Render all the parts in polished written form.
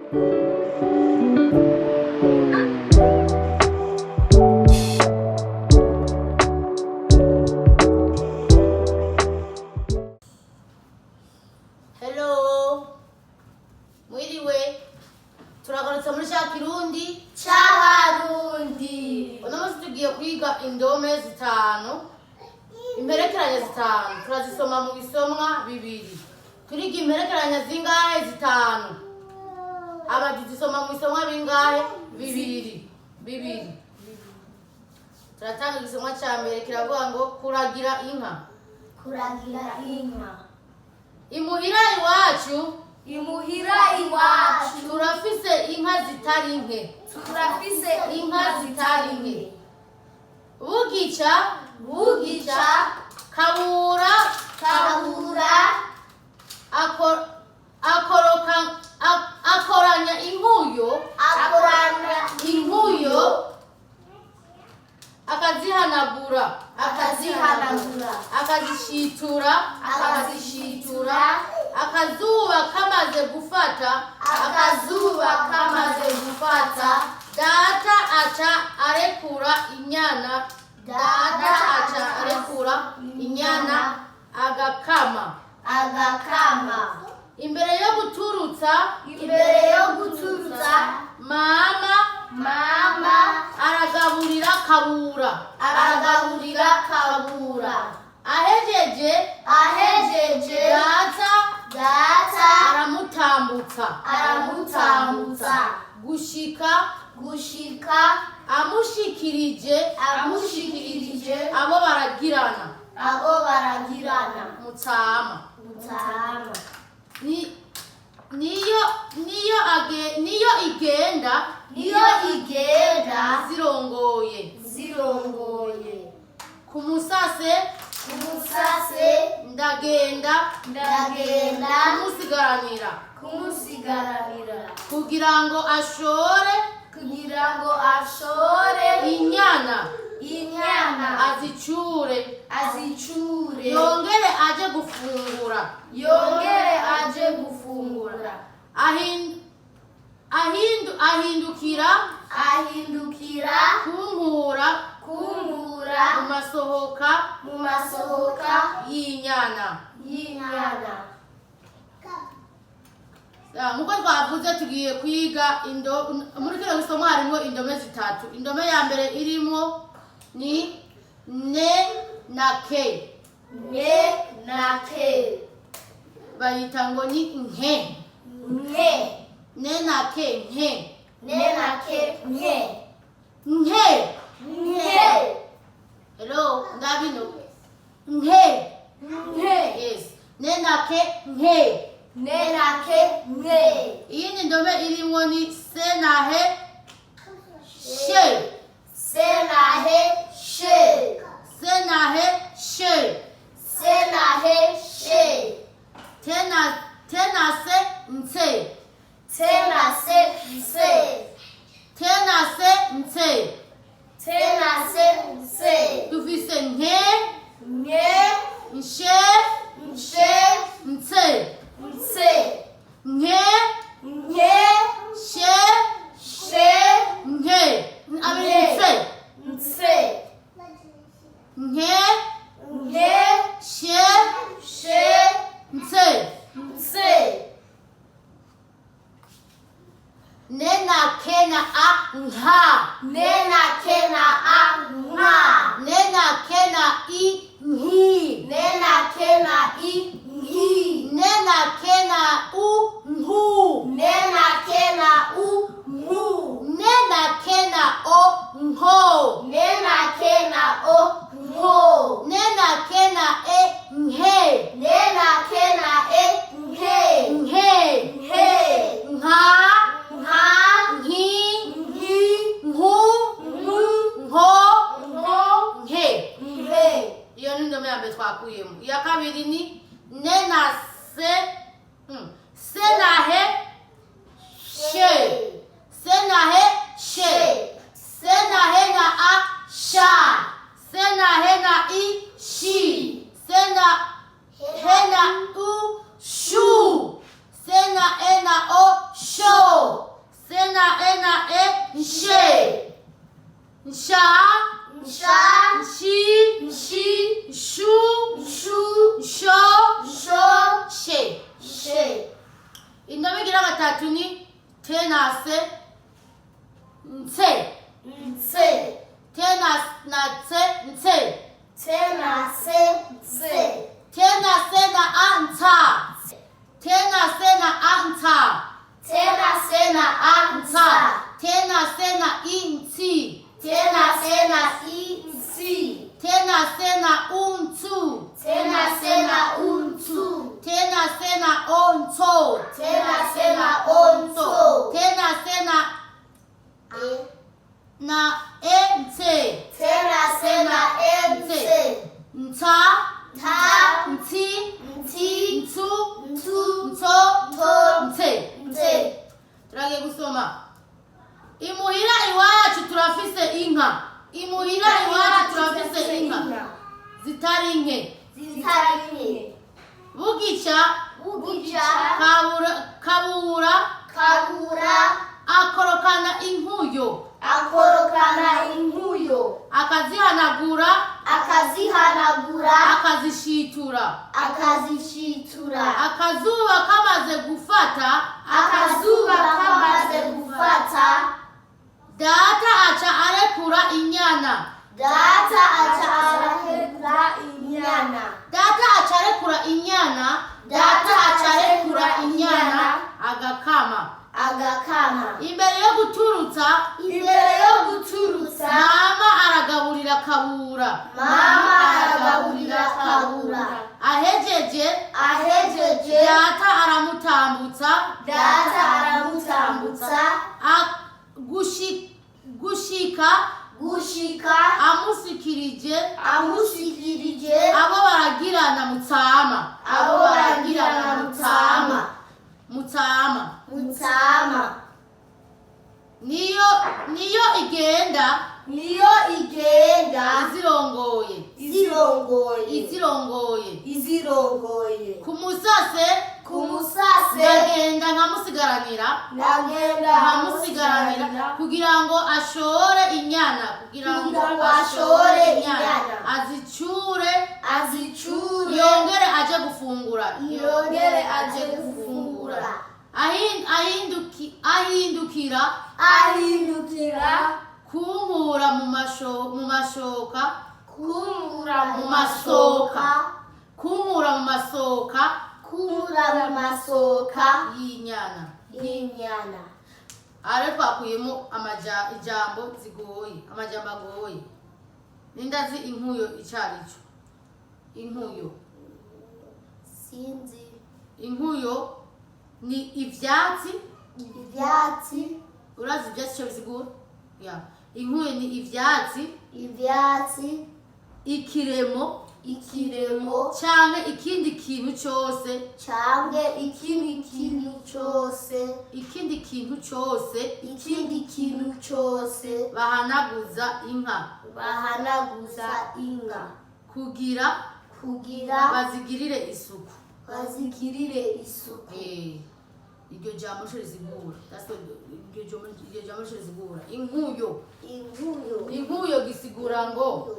Hello. Mwiriwe. Turagarutse muri ca Kirundi C'Abarundi. Uno munsi tugiye kwiga indome zitanu, imperekeranya zitanu. Turazisoma mu bisomwa bibiri. Turiga imperekeranya zingahe? Zitanu. Aba tuzisoma mu bisomwa bingahe? Bibiri. Bibiri. Turatanga igisomwa ca mbere, kiravuga ngo kuragira inka. Kuragira inka. Imuhira iwacu. Imuhira iwacu. Turafise inka zitari nke. Turafise inka zitari nke. Bugica. Bugica. Kabura. Kabura. Akoroka akoranya inkuyo. Akoranya inkuyo, akazihanagura. Akazihanagura. Akazishitura. Akazishitura. Akazuba kamaze gufata. Akazuba kamaze gufata. Data aca arekura inyana. Data aca arekura inyana agakama. Agakama. Imbere yo guturutsa. Imbere yo guturutsa. Mama. Mama. Aragaburira Kabura. Aragaburira Kabura. Ahejeje. Ahejeje. Data. Data. Aramutambutsa. Aramutambutsa. Gushika. Gushika. Amushikirije. Amushikirije. Abo baragirana. Abo baragirana. Mutama. Mutama. Ni niyo niyo igenda. Niyo igenda. Zirongoye. Zirongoye. Ku musase. Ku musase. Ndagenda. Ndagenda. Kumusigaranira. Kumusigaranira. Kugira ngo ashore. Kugira ngo ashore. Inyana. Inyana. Azicure. Azicure. Yongere aje gufungura. Yongere aje gufungura. Ahindukira. Ahindukira. Kunkura. Kunkura. Mu masohoka. Mu masohoka. Y'inyana. Y'inyana. Nkuko twavuze, tugiye kwiga muri kino gisomo harimo indome zitatu. Indome ya mbere irimo ni ne na ke. Ne na ke. Bayita ngo ni nke. Nke. Ne na ke, nke. Ne na ke, nke. Nke. Nke. Hello, ndabino nke. Nke. Yes, ne na ke, nke. Ne na ke, nke. Iyindi ndome irimo ni se na he, she. Se na he, she. Se na he, she. Se na he, she. Te na, te na se, nse. Te na se, nse. Te na se, nse. Te na se, nse. Dufise nke. Nke. Nshe. Nshe. Nse. Nse. Nke. Nke. She. She. Nke. Abiri, nse. Nse. Nke. Nke. She. She. Nse. Nse. Ne na ke na a, nha. Ne na ke na a, nha. Ne na ke na i, nhi. Ne na ke na i, nhi. Ne na ke na u, nhu. Ne na ke na u, nhu. Ne na ke na o, nho. Ne na ke na o, nho. Ne na ke na e, nhe. Ne na ke na e, nhe. Nhe. Nhe. Nha. Nha. Nhi. Nhi. Nhu. Nhu. Nho. Nho. Nhe. Nhe. Iyo ni indome ya mbere twakuyemo. Iya kabiri ni ne na se, se na he. Icya gatatu ni T na C nse. Nse. T na C nse. T na C nse. T na C na A nsa. T na C na A nsa. T na C na A nsa. T na C na I nsi. T na C na I nsi. T na C na U nsu. T na C na U nsu. T na C na O nso. T na C na O nso. T na C na E. na E nse. T na C na E nse. Nta. Ta. Nti. Nti. Ntu. Ntu. Nto. Nto. Nse. Nse. Turagiye gusoma. Imuhira iwacu turafise inka. Imuhira iwacu turafise inka zitari nke. Zitari nke. Bugica. Bugica. Kabura, Kabura. Kabura. Akorokana inkuyo. Akorokana inkuyo. Akazihanagura. Akazihanagura. Akazishitura. Akazishitura. Akazuba kamaze gufata. Akazuba kamaze gufata. Data aca arekura inyana. Data aca arekura inyana. Data aca arekura inyana. Data aca arekura inyana agakama. Agakama. Imbere yo guturutsa. Imbere yo guturutsa. Mama aragaburira Kabura. Mama aragaburira Kabura. Ahejeje. Ahejeje. Data aramutambutsa. Data aramutambutsa. Gushika. Gushika. Amusikirije. Amusikirije. Abo baragirana mutsama. Abo baragirana mutsama. Mutsama. Mutsama. Niyo igenda. Niyo igenda. Izirongoye. Izirongoye. Izirongoye. Izirongoye. Ku musase. Ku musase. Ndagenda nkamusigaranira. Ndagenda nkamusigaranira kugira ngo ashore inyana. Kugira ngo ashore inyana. Azicure. Azicure. Yongere aje gufungura. Yongere aje gufungura. Ahindukira. Ahindukira. Kunkura mu mashoka. Kunkura mu masoka. Kunkura mu masoka. Kunkura mu masoka y'inyana. Y'inyana. Are twakuyemo ijambo zigoye, amajambo agoye. Nindazi inkuyo icarico. Inkuyo. Sinzi. Inkuyo ni ivyatsi. Ivyatsi. Urazi ivyatsi ico bisigura? Ya. Inkuyo ni ivyatsi. Ivyatsi. Ikiremo. Ikiremo. Canke ikindi kintu cose. Canke ikindi kintu cose. Ikindi kintu cose. Ikindi kintu cose. Bahanaguza inka. Bahanaguza inka. Kugira. Kugira. Bazigirire isuku. Bazigirire isuku. Iryo jambo nico risigura. Iryo jambo nico risigura. Inkuyo. Inkuyo. Inkuyo gisigura ngo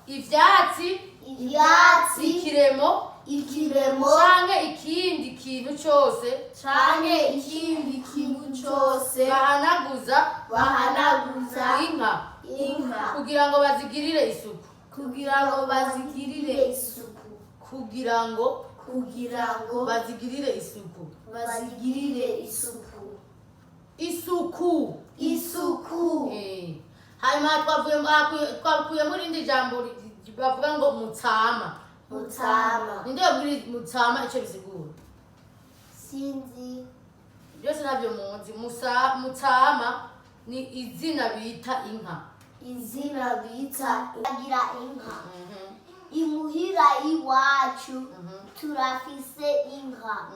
ivyatsi. Ivyatsi. Ikiremo. Ikiremo. Canke ikindi kintu cose. Canke ikindi kintu cose. Bahanaguza. Bahanaguza. Inka. Inka. Kugira ngo bazigirire isuku. Kugira ngo bazigirire isuku. Kugira ngo. Kugira ngo bazigirire isuku. Bazigirire isuku. Isuku. Isuku. Hanyuma twakuyemo irindi jambo bavuga ngo mutsama. Mutsama. Ninde yabwira mutsama ico bisigura? Sinzi. Byose ntabyo muzi. Mutsama ni izina bita inka. Izina bita agira inka. Imuhira iwacu turafise inka.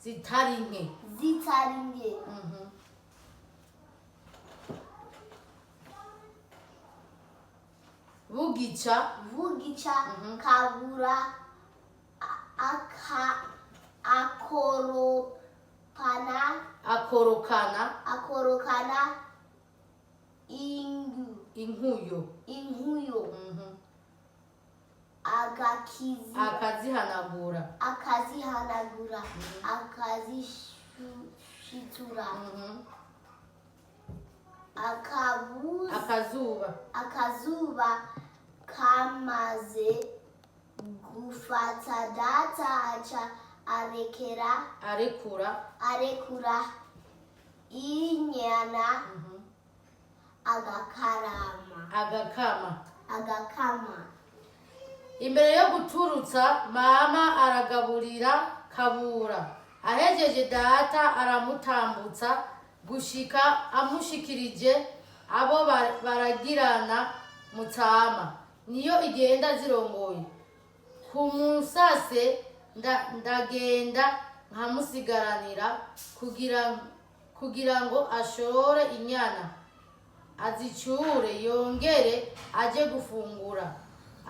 Zitari nke. Zitari nke. Bugica. Bugica. Kabura akorokana. Akorokana. Akorokana inkuyo. Inkuyo. Inkuyo. Agakizi Akazihanagura. Akazihanagura, akazishitura. Akabuza. Akazuba. Akazuba kamaze gufata, data aca arekera. Arekura. Arekura inyana. Agakarama. Agakama. Agakama. Imbere yo guturutsa, mama aragaburira Kabura. Ahejeje, data aramutambutsa gushika amushikirije abo baragirana. Mutama niyo igenda zirongoye ku musase. Ndagenda nkamusigaranira kugira ngo ashore inyana, azicure, yongere aje gufungura.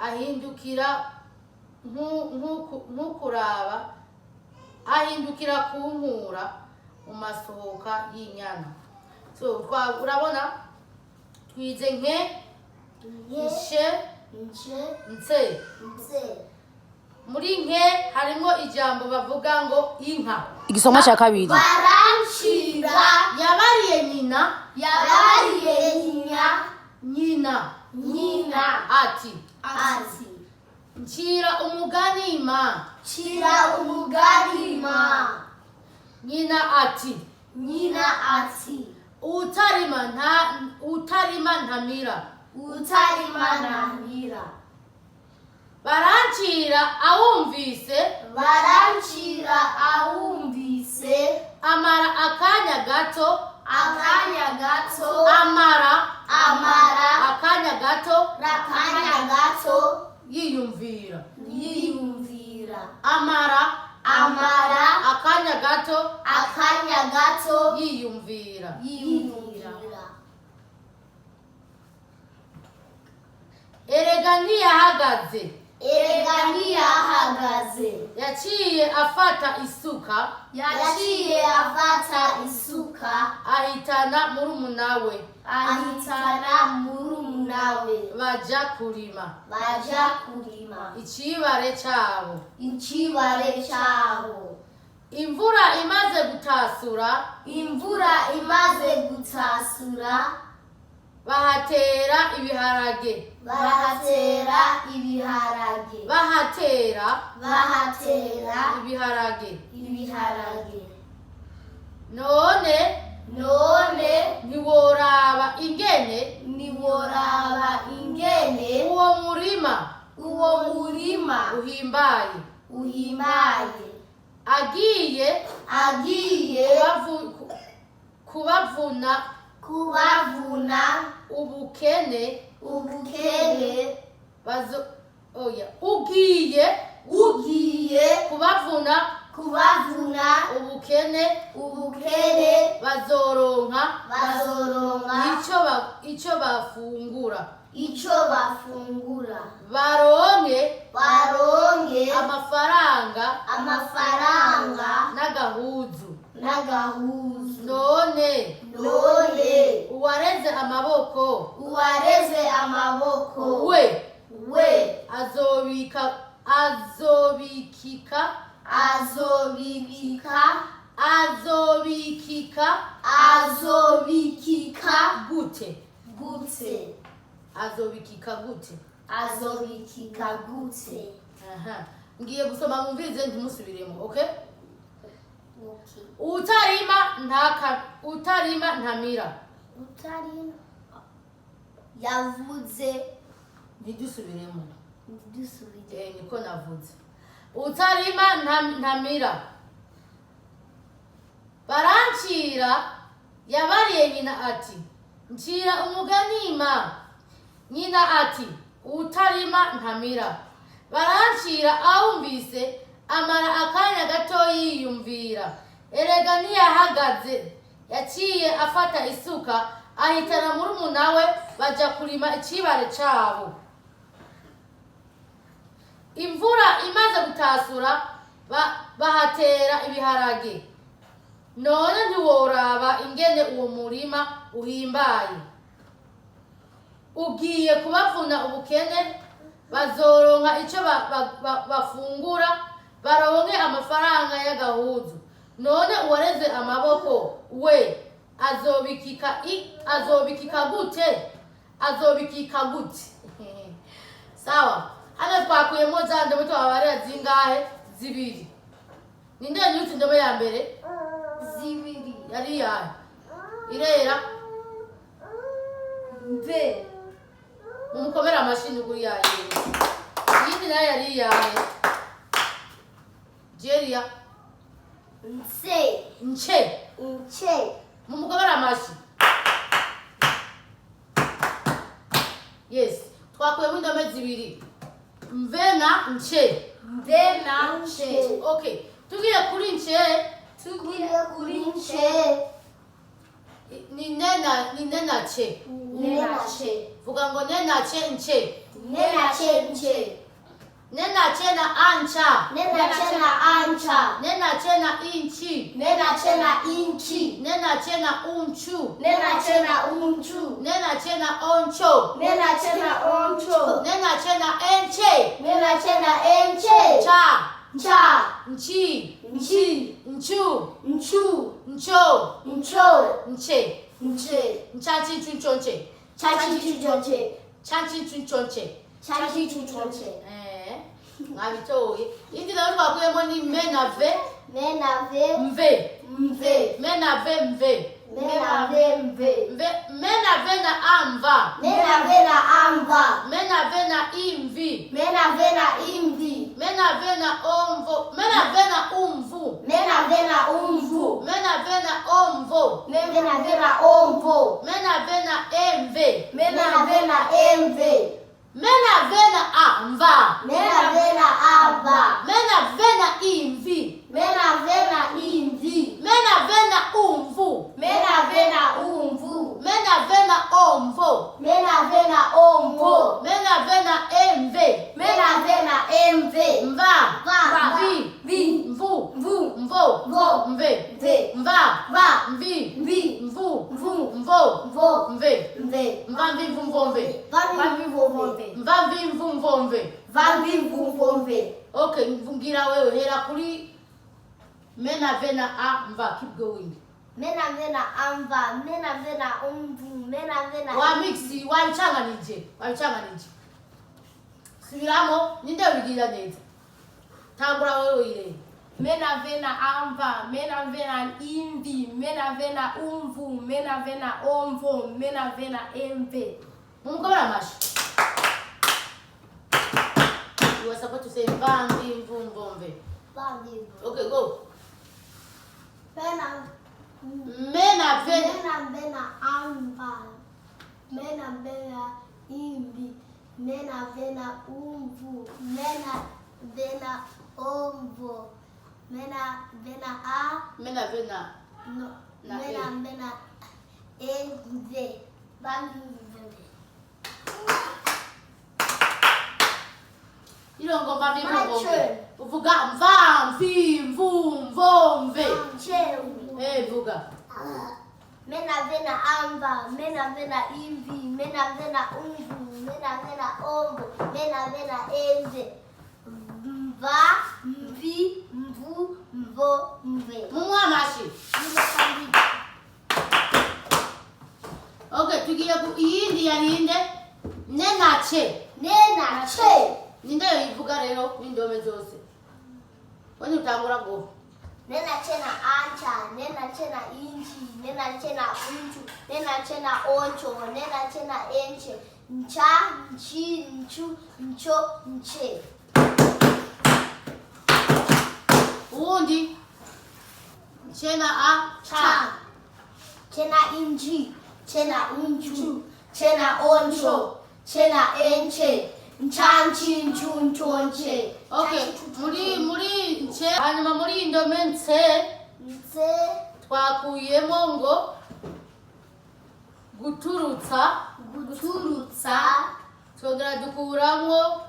Ahindukira nk'ukuraba, ahindukira kunkura mu masohoka y'inyana. So urabona twize nke, nke, nshe, nce, nse. Nse. Muri nke harimo ijambo bavuga ngo inka. Igisomwa cya kabiri. Barancira. Yabariye nyina. Yabariye nyina. Nyina. Nyina. Ati: Ati: "Ncira umugani ma." "Cira umugani ma." Nyina ati: Nyina ati: "Utarima nta utarima ntamira." "Utarima ntamira." Barancira awumvise. Barancira awumvise. Amara akanya gato. Akanya gato. Amara. Amara. Akanya gato. Akanya gato. Yiyumvira. Yiyumvira. Amara. Amara. Akanya gato. Akanya gato. Yiyumvira. Yiyumvira. Erega ntiyahagaze. Erega ntiyahagaze. Yaciye afata isuka. Yaciye afata isuka. Ahitana murumuna we. Ahitana murumuna we. Baja kurima. Baja kurima. Icibare cabo. Icibare cabo. Imvura imaze gutasura. Imvura imaze gutasura. Bahatera ibiharage. Bahatera ibiharage. Bahatera. Bahatera. Ibiharage. Ibiharage. None. None. Ntiworaba ingene. Ntiworaba ingene. Uwo murima. Uwo murima. Uhimbaye. Uhimbaye. Agiye. Agiye. Kubavuna. Kubavuna. Ubukene. Ubukene. Bazo oya, ugiye. Ugiye. Kubavuna. Kubavuna. Ubukene. Ubukene. Bazoronka. Bazoronka. Ico bafungura. Ico bafungura. Baronke. Baronke. Amafaranga. Amafaranga. N'agahuzu. N'agahuzu. None. None. Uwareze amaboko. Uwareze amaboko. We. We. Azobika, azobikika. Azobibika. Azobikika. Azobikika. Gute? Gute? Azobikika gute? Azobikika gute? Aha, ngiye gusoma, mwumvirize, ntimusubiremo, okay? Okay. Utarima ntaka, utarima ntamira. Utarima yavuze. Ntidusubiremo. Ntidusubire. Eh, niko navuze: utarima ntamira. Barancira yabariye nyina ati: "Ncira umugani ma." Nyina ati: "Utarima ntamira." Barancira awumvise amara akanya gato yiyumvira. Erega ntiyahagaze, yaciye afata isuka, ahitana murumuna we, baja kurima icibare cabo. Imvura imaze gutasura, bahatera ibiharage. None ntiworaba ingene uwo murima uhimbaye. Ugiye kubavuna ubukene. Bazoronka icyo bafungura, baronke amafaranga y'agahuzu. None uwareze amaboko we azobikika azobikika gute? Azobikika gute? Sawa, hano twakuyemo za ndome twabarira zingahe? Zibiri. Ninde yanyutse indome ya mbere? Zibiri. Yari iyahe? Irera. Mve. Mumukomere amashyi kuri yayo. Iyindi nayo yari iyahe? Jeria. Nse. Nce. Nche. Mumukomere amashyi. Yes, twakuyemo indome zibiri, mve na nce. Mve na nche. Okay, tugiye kuri nce. Tugiye kuri nche. Ni ne na, ni ne na ce. Ne na che. Vuga ngo ne na ce nce. Ne na che nche. Ne na ce na anca. Ne na che na ancha. Ne na ce na inci. Ne na che na inchi. Ne na ce na uncu. Ne na che na unchu. Ne na ce na onco. Ne na che na oncho. Ne na ce na ence. Ne na che na enche. Cha. Cha. Nchi. Nchi. Nchu. Nchu. Ncho. Ncho. Nche. Nche. Nchachi chuncho nche. Chachi chucho nche. Chachi chuncho nche. Chachi chucho nche. Eh, mwabitoye. Indi nayo twakuyemo ni me na ve. Me na ve. Mve. Mve. Me na ve mve. Me na ve mve. Mve. Me na ve na amva. Me na ve na amva. Me na ve na imvi. Me na ve na imvi. Me na ve na omvo. Me na ve na umvu. Me na ve na umvu. Me na ve na omvo. Me na ve na omvo. Me na ve na emve. Me na ve na emve. Me na ve na amva. Me na ve na ava. Me na ve na imvi. Me na ve na imvi. Me na ve na umvu. Me na ve na umvu. Me na ve na omvo. Me na ve na omvo. Me na ve na emve. Me na ve na emve. Mva. Va. Vi. Vi. Mvu. Mvu. Mvo. Mvo. Mve. Mve. Mva. Va. Mvi. Vi. Mvu. Mvu. Mvo. Mvo. Mve. Mve. Mva mvi mvu mvo mve. Va vi mvu mve. Mva mvi mvu mvo mve. Va vi mvu mve. Okay, mvungira wewe hera kuri me na ve na a mva. Keep going. Me na ve na amva. Me na ve na umvu. Me na ve na Wa mix, wabicanganije, wabicanganije. Subiramo, ninde wigira neza? Tangura wewe ire. Me na ve na amva, me na ve na imvi, me na ve na umvu, me na ve na omvo, me na ve na emve. Mumukomera amashi. You were supposed to say mva mvi mvu mvo mve. Va vi mvu. Okay, go. Me na Me na ve Me na ve na amva. Me na ve na imbi. Me na ve na umvu. Me na ve na omvo. Me na ve na a. Me na ve na No. Na Me e. na ve na emve. Va vi mvu mve. Ilongo mva mvi mvu mvo mve. My turn. Uvuga mva mvi mvu mvo mve. Che. Eh, vuga. Me na ve na amva, me na ve na imvi, me na ve na umvu, me na ve na omvo, me na ve na emve. Mva, mvi, mvu, mvo, mve. Mumuhe amashi. Okay, tugiye ku iyindi yarinde ne na ce. Ne na che. Ninde yoyivuga rero n'indome zose? Wani utangura go. Ne na che na ancha, ne na che na inchi, ne na che na unchu, ne na che na oncho, ne na che na enche. Ncha, nchi, nchu, ncho, nche. Uwundi ce na a. Cha. Che na inchi, che na unchu, che na oncho, che na enche, ncha, nchi, nchu, ncho, nche. Okay, muri nce, hanyuma muri indome nse Nse. twakuyemo ngo guturutsa. Guturutsa. Twongera dukuramwo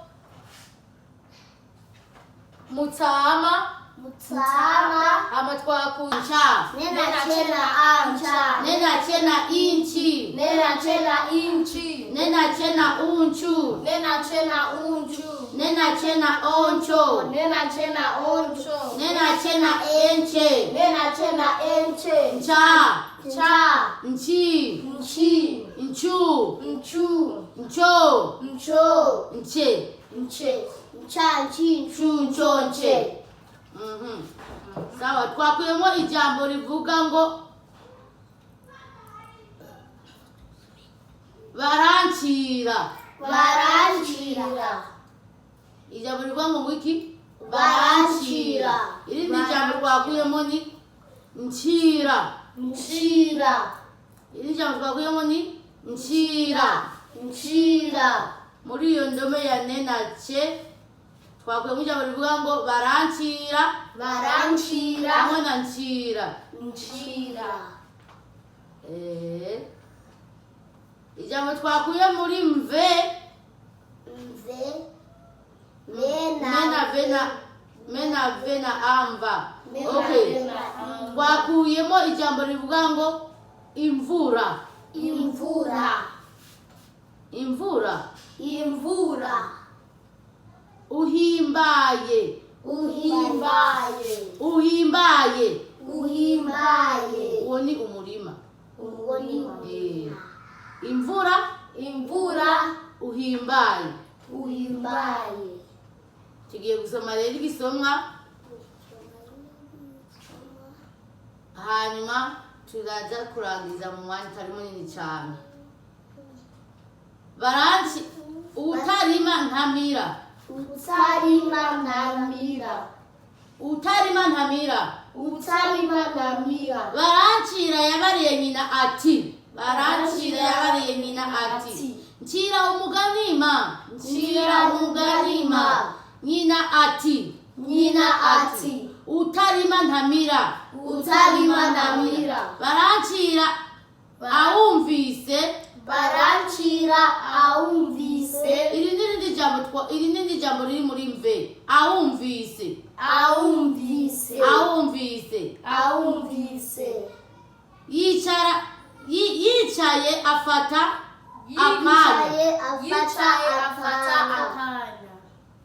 mutsama. Mutsama. Hama twakuca. Ne na che na ancha. Ne na ce na inchi. Ne na che na inchi. Ne na che na unchu. Ne na che na unchu. Ne na che na oncho. Ne na che na oncho. Ne na che na enche. Ne na che na enche. Ncha. Cha. Nchi. Nchi. Nchu. Nchu. Ncho. Ncho. Nche. Nche. Ncha, nchi, Nchu ncho nche. Sawa, twakuyemo ijambo rivuga ngo barancira. Barancira. Ijambo rivuga ngo ngwiki? Barancira. Irindi jambo twakuyemo ni ncira. Nchira. Irindi jambo twakuyemo ni ncira. Nchira. Muri iyo ndome ya ne na ce twakuyemo ijambo rivuga ngo barancira Barancira. hamwe na ncira. Nchira. Ijambo twakuye muri mve. Mve. Mena. Mena vena mena vena amva. Mena Okay. vena amva. Twakuyemo ijambo rivuga ngo imvura. Imvura. Imvura. Imvura. Uhimbaye. Uhimbaye. Uhimbaye. Uhimbaye. Uwo ni umurima. Uwo ni umurima. Imvura. Imvura. Uhimbaye. Uhimbaye. Tugiye gusoma rero igisomwa, hanyuma turaza kurangiza mu mwanya utari munini cyane. Baranci utarima ntamira. Utarima ntamira. Utarima ntamira. Utarima ntamira. Barancira yabariye nyina ati. Barancira yabariye nyina ati. Ncira umuganima. Ncira umuganima. Nyina ati. Nyina ati. Utarima ntamira. Utarima ntamira. Barancira awumvise. Barancira awumvise. Iri n'irindi jambo iri n'irindi jambo riri muri mve. Awumvise. Awumvise. Awumvise. Awumvise. Yicara yicaye afata akanya. Yicaye afata akanya.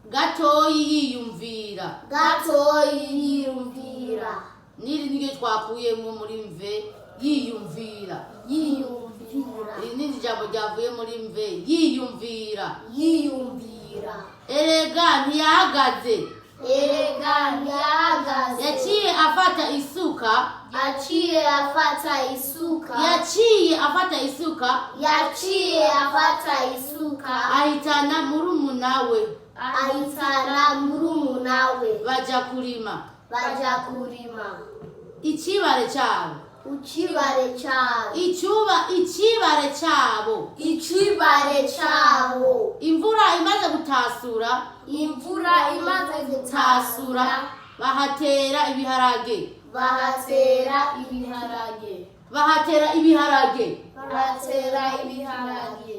Gatoyi yiyumvira. Gatoyi yiyumvira. Niri niryo twakuyemo muri mve yiyumvira. Yiyumvira. Iri ni ijambo ryavuye muri mve yiyumvira. Yiyumvira. Erega ntiyahagaze. Erega ntiyahagaze. Yaciye afata isuka. Yaciye afata isuka. Yaciye afata isuka. Yaciye afata isuka. Ahitana murumuna we. Ahitana murumuna we. Baja kurima. Baja kurima. Icibare cabo. Icibare cabo. Icibare cabo. Icibare cabo. Imvura imaze gutasura. Imvura imaze gutasura. Bahatera ibiharage. Bahatera ibiharage. Bahatera ibiharage. Bahatera ibiharage.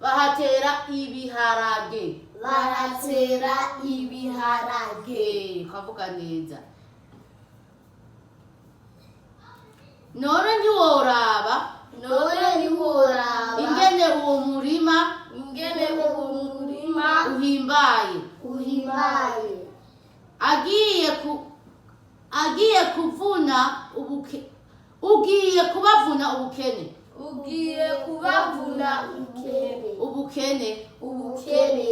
Bahatera ibiharage. Bahatera ibiharage. Kavuga neza. None ntiworaba. None ntiworaba. Ingene uwo murima. Ingene uwo murima uhimbaye. Uhimbaye. Agiye kuvuna ubukene. Ugiye kubavuna ubukene. Ugiye kubavuna ubukene. Ubukene. Ubukene.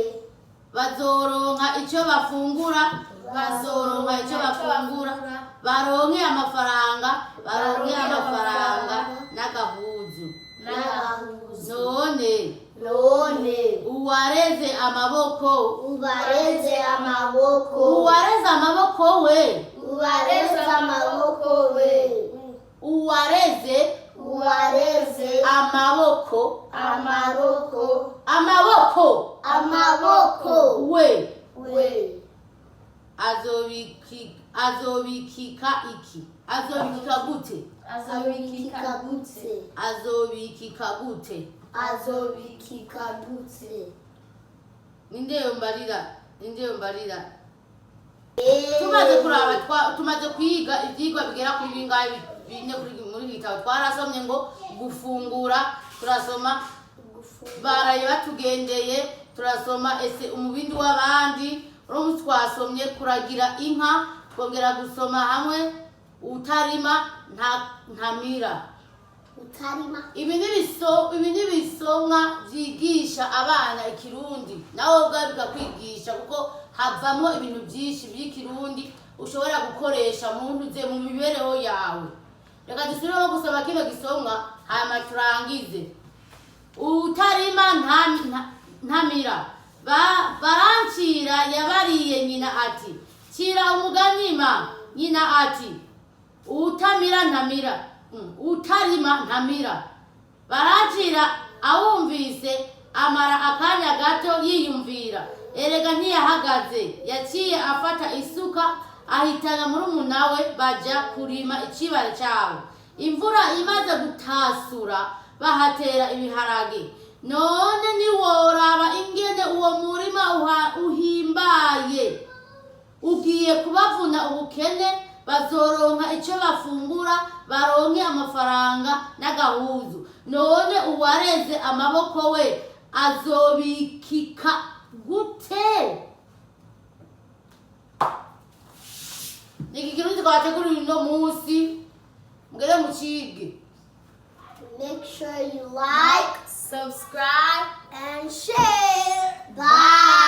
Bazoronka icyo bafungura. Bazoronka icyo bafungura. Baronke amafaranga. Baronke amafaranga n'agahuzu. N'agahuzu. None. None. Uwareze amaboko. Uwareze amaboko. Uwareze amaboko we. Uwareze amaboko we. Uwareze. Uwareze amaboko. Amaboko. Amaboko. Amaboko we. We. Azobikika iki? Azobikika gute? Azobikika gute? Azobikika gute? Azobikika gute? Ninde yombarira? Ninde yombarira? Tumaze kuraba tumaze kwiga ivyigwa bigera kuri bingahe bine kuri muri gitabo. Twarasomye ngo gufungura, turasoma Baraye batugendeye, turasoma ese umubindi w'abandi. Uno munsi twasomye kuragira inka, twongera gusoma hamwe utarima ntamira. Utarima. Ibi ni ibisomwa byigisha abana ikirundi, nawe ubwawe bikakwigisha, kuko havamo ibintu byinshi by'ikirundi ushobora gukoresha mu ntuze mu mibereho yawe. Reka dusubiremo gusoma kino gisomwa, hanyuma turangize. Utarima ntamira. Barancira yabariye nyina ati: "Cira umugani ma." Nyina ati: "Utamira ntamira." Utarima ntamira. Barancira awumvise amara akanya gato yiyumvira. Erega ntiyahagaze, yaciye afata isuka, ahitana murumuna we, baja kurima icibare cabo. Imvura imaze gutasura, bahatera ibiharage. None niworaba ingene uwo murima uhimbaye, ugiye kubavuna ubukene. Bazoronka icyo bafungura, baronke amafaranga n'agahuzu. None uwareze amaboko we azobikika gute? Ni iki kirundi twabateguriye uno munsi, mugere mucige. Make sure you like Subscribe. and share. Bye.